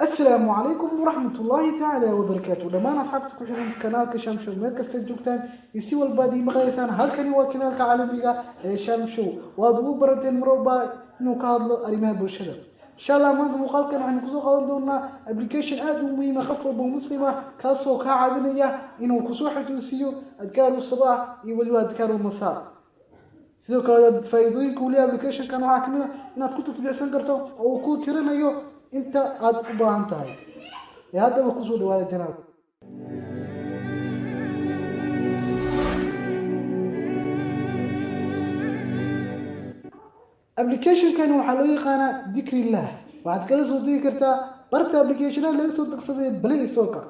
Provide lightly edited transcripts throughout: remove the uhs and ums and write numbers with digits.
Asalaamu calaykum waraxmat ullaahi tacaala wabarakaatu. Dhammaan asxaabta ku xiran kanaalka Shamshow, meel kasta joogtaan iyo si walba aad ii maqlaysaan, halkani waa kanaalka caalamiga ee Shamshow. Waad ugu barateen mar walba inuu ka hadlo arrimaha bulshada. Insha Allah maanta muuqaalkan waxaynu kusoo qaadan doonaa application aada u muhiima qof walba muslim ah, kaasoo kaa caawinaya inuu kusoo xasuusiyo adkaaru sabaax iyo weliba adkaaru masaa. Sidoo kale faa'iidooyinka uu leeyahay applicationkan waxaa kamid ah inaad ku tasbiixsan karto oo uu ku tirinayo inta aad u baahan tahay. Ee haddaba kusoo dhawaada channel. Applicationkani waxaa loo yaqaanaa Dikrillah. Waxaad kala soo degi kartaa barta applicationada laga soo degsaday, Play Storeka.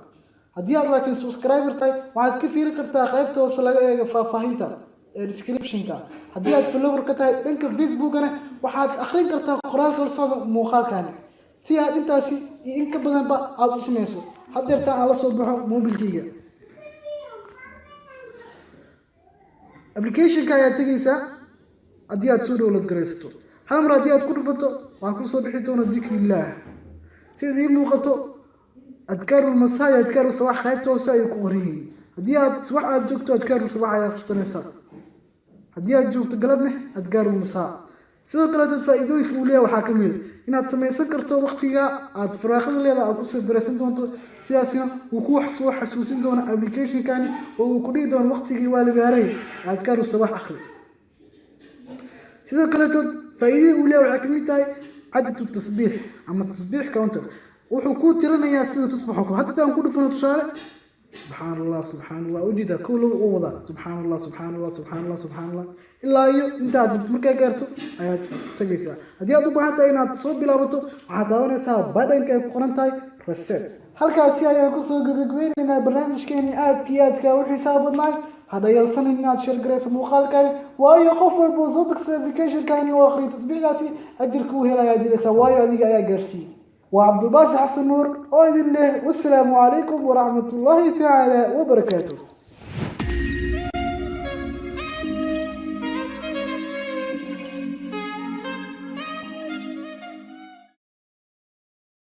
Haddii aad laakiin subscriber tahay, waxaad ka fiirin kartaa qaybta hoose laga eego faahfaahinta ee descriptionka. Haddii aad follower ka tahay dhanka Facebookana, waxaad akhrin kartaa qoraalka la socda muuqaalkani si aad intaasi iyo in ka badanba aada u samayso. Haddeertaan aan la soo baxo mobilkayga, applicationka ayaad tegaysaa. Haddii aad soo download garaysato, hal mar haddii aad ku dhufato, waxaa kusoo bixi doona Dikrillah. Sida ii muuqato, adkaarul masaa iyo adkaaru sabax qaybta hoose ayay ku qoran yihiin. Haddii aad subax aad joogto, adkaaru sabax ayaad akhrisanaysaa. Haddii aad joogto galabne, adkaarul masaa. Sidoo kale dad faa'iidooyinka uu leeyahay waxaa ka mid inaad samaysan karto waqtiga aad firaaqada leedahay aad kusoo daraysan doonto. Sidaasna uu ku soo xasuusin doono applicationkani oo uu ku dhihi doono waqtigii waa la gaaray, adkaaru sabax akhri. Sidoo kaleeto faa'iidada uu leeyahay waxay kamid tahay cadadu tasbiix ama tasbiix counter. Wuxuu kuu tirinayaa sida tusbaxo kale. Hadda aan ku dhufano tusaale, subxaan Allah, subxaan Allah, ujeeda kow, laba u wadaa, subxaan Allah, subxaan Allah, subxaan Allah, subxaan Allah, ilaa iyo intaad markaa gaarto ayaad tagaysaa. Haddii aad u baahan tahay inaad soo bilaabato, waxaad taabanaysaa badhanka ay ku qoran tahay reset. Halkaasi ayaan kusoo gabagabeynaynaa barnaamijkeeni aadka iyo aadka u xiisaha badnaay. Hadayalsanin inaad share garayso muuqaalkani, waayo qof walba oo soo degsada applicationkani oo akhriyo tasbiixdaasi, ajirka uu helaya aad helaysaa, waayo adiga ayaa gaarsiiyey. Waa Cabdulbaasi Xasan Nuur oo idin leh, wasalaamu calaykum waraxmat ullaahi tacaala wabarakaatu.